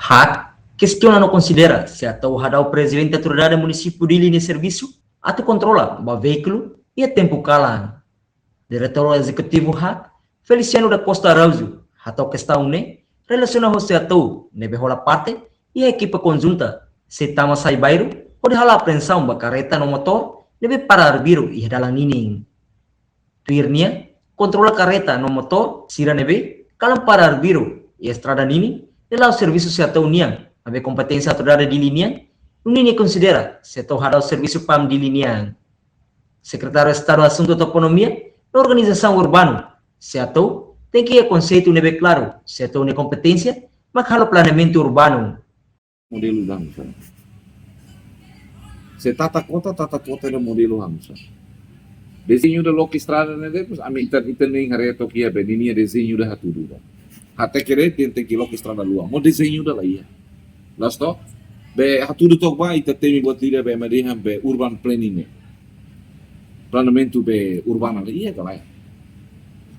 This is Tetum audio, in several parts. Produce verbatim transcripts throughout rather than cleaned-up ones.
HAT kestiona no konsidera se atu hadau Prezidente Autoridade Munisípiu Dili nia servisu atu kontrola ba veíkulu iha tempu kalan. Diretór Ezekutivu HAT, Feliciano da Costa Araújo, hato'o kestaun ne'e relasiona ho SEATOU ne'ebé hola parte iha ekipa konjunta sei tama sai bairru hodi halo apreensaun ba karreta no motór ne'ebé para arbiru iha dalan ninin. Tuir nia, kontrola karreta no motór sira ne'ebé kalan para arbiru iha estrada ninin ne'e la'ós servisu SEATOU nian, maibé kompeténsia Autoridade Dili nian, no nia konsidera SEATOU hadau servisu PAM Dili nian. Sekretáriu Estadu Asuntu Toponímia no Organizasaun Urbanu, SEATOU, tenke iha konseitu ne'ebé klaru, SEATOU nia kompeténsia mak halo planeamentu urbanu. Modelu ida, misalnya. Se tata kota, tata kota ida modelu ida, misalnya. Dezeñu ida loke estrada ne'e de'it, ami ita, ita nein haree took iha be ninia dezeñu ida hatudu ida. Até kere tenke loke estrada luan. Mós dezeñu ida laiha. La'ós to'o, be hatudu took ba, ita temi buat ida be ema dehan be urban planning ne'e. Planeamentu be urbana ne'e, iha ka lae.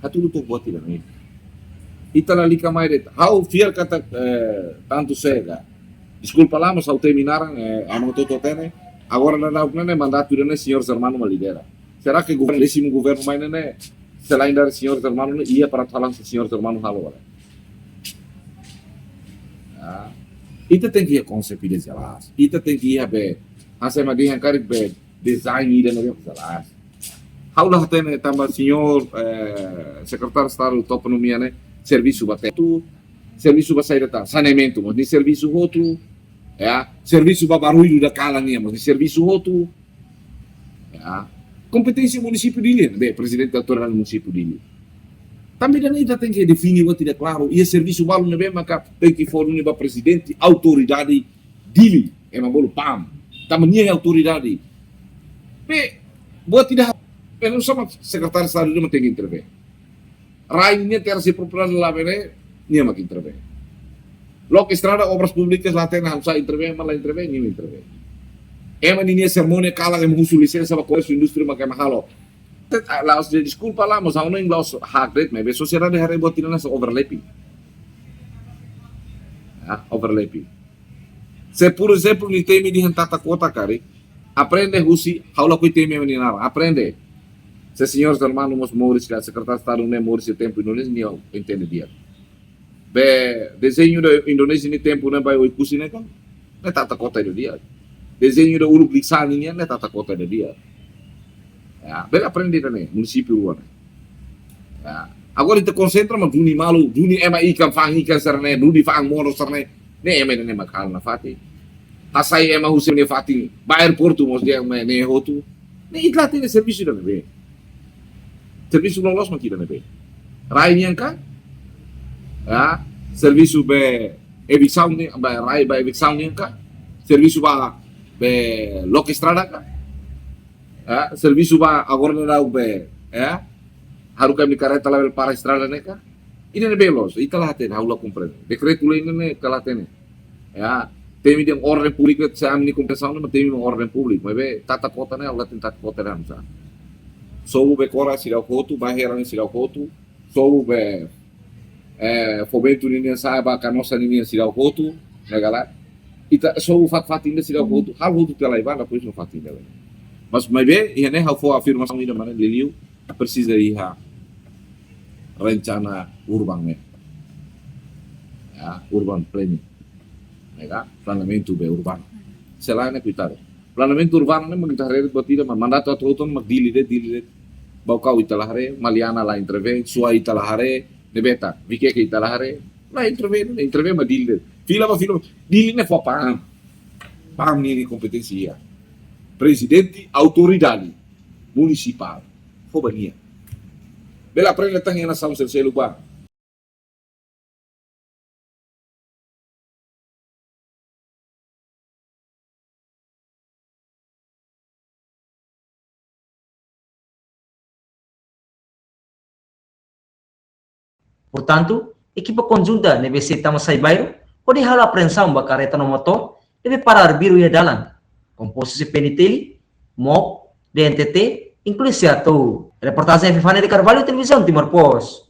Hatudu took buat ida ne'e. Ita lalika mai de'it. Ha'u fiar katak, eh, tantu sega. Deskulpa la, mas ha'u temi naran, eh, ema hotu-hotu hatene. Agora daudaun ne'e mandatu ida ne'e señór Germano mak lidera. Será que governu, désimu governu mai ne'e, selain dari señór Germano ne'e, iha para talan señór Germano halo wala? Ya. Ita tenke iha konseitu ida jelas. Ita tenke iha be, hanesan ema dehan karik be, dezeñu ida ne'ebé jelas. Ha'u la hatene tanba señór, eh, Sekretáriu Estadu Toponímia ne'e, servisu ba tetu, servisu ba saida tan, saneamentu, mós nia servisu hotu, ya, servisu ba barullu ida kalan nian, mós nia servisu hotu, ya. Kompeténsia munisípiu Dili, be, Prezidente Autoridade Munisípiu Dili. Tanba ida-ne'e ita tenke define buat ida klaru, iha servisu balu ne'ebé maka tenke fó duni ba Prezidente Autoridade Dili, ema bolu PAM. Tanba nia autoridade. Be, buat ida, be, no sama Sekretáriu Estadu mak tenke intervén. Rai ninia terra sei propriedade la bene, nia mak intervén. Loke estrada, Obras Públikas la hatene, hamsa intervén, mas la intervén, nia intervén. Ema ninia sermone kalan ema husu lisensa ba komérsiu indústria mak ema halo. Te-, ah, la'ós dehan deskulpa la, mas ha'u hanoin la'ós hak de'it, maibé sosiedade haree buat ida hanesan overlapping. Ya, overlapping. Se, por ezemplu, nia temi dehan tata kota karik, aprende husi, ha'u lakohi temi ema nia naran, aprende. Se señór Germano mós moris ka, Sekretáriu Estadu ne'e moris iha tempu Indonézia, nia entende di'ak. Be, dezeñu ida Indonézia nia tempu ne'e ba Oekusi ne'e kan, ne'e tata kota ida di'ak. Dezeñu ida uluk lisan nian ne'e tata kota ida di'ak. Ya, bele aprende ida-ne'e, munisípiu rua ne'e. Ya. Agora ita konsentra mak duni malu, duni ema ikan, fa'an ikan sira-ne'e, duni fa'an modo sira-ne'e. Ne'e ema ne'e mak halo nafatin. Hasai ema husi nia fatin ba aeroportu mós dehan ema ne'e hotu. Ne'e ita la hatene servisu ida ne'ebé. Servisu loloos mak ida ne'ebé. Rai nian ka? Ya, servisu be eviksaun nian, be rai be eviksaun nian ka? Servisu ba be loke estrada ka? Ya, servisu ba agora ne'e daudaun be, ya, haruka ami-nia karreta labele para estrada ne'e ka? Ida ne'ebé loos, ita la hatene, ha'u la komprende. Dekretu-lei ne'e, ne'e ita la hatene. Ya, temi dehan orden públika, se ami-nia kompreensaun ne'e, temi orden públika. Maibé tata kota ne'e, ha'u la hatene tata kota ne'e hamsa. Sobu Bekora seidauk hotu, Baheran seidauk hotu, sobu be, eh, Fomento ninian sa'e ba Canossa ninian seidauk hotu, ne'e ka lae. Ita sobu fatin-fatin ida seidauk hotu, halo hotu tiha lai ba, depois no fatin ida lai. Mas maibé, iha ne'e ha'u fó afirmasaun ida mak ne'e liuliu, presiza iha rencana urban ne'e. Ya, urban planning. Ne'e ka, planeamentu be urbanu. Selain ne'e, koitadu. Planeamentu urbanu ne'e mak ita haree buat ida, mak mandatu atu hotu mak Dili de'it, Dili de'it. Baucau ita la haree, Maliana la intervén, Suai ita la haree, ne'ebé tan, Viqueque ita la haree, la intervén, la intervén mak Dili de'it. Fila ba fila, Dili ne'e fó PAM. PAM nia, nia kompeténsia. Prezidente Autoridade Munisipál. Fó ba nia. Bele aprende tan iha nasaun sira seluk ba. Portantu, ekipa konjunta ne'ebé sei tama sai bairru, hodi halo apreensaun ba karreta no motór ne'ebé para arbiru iha dalan, kompostu husi PNTL, MOP, DNTT, inklui SEATOU. Reportajen Epifania de Carvalho, Televizaun Timor Post.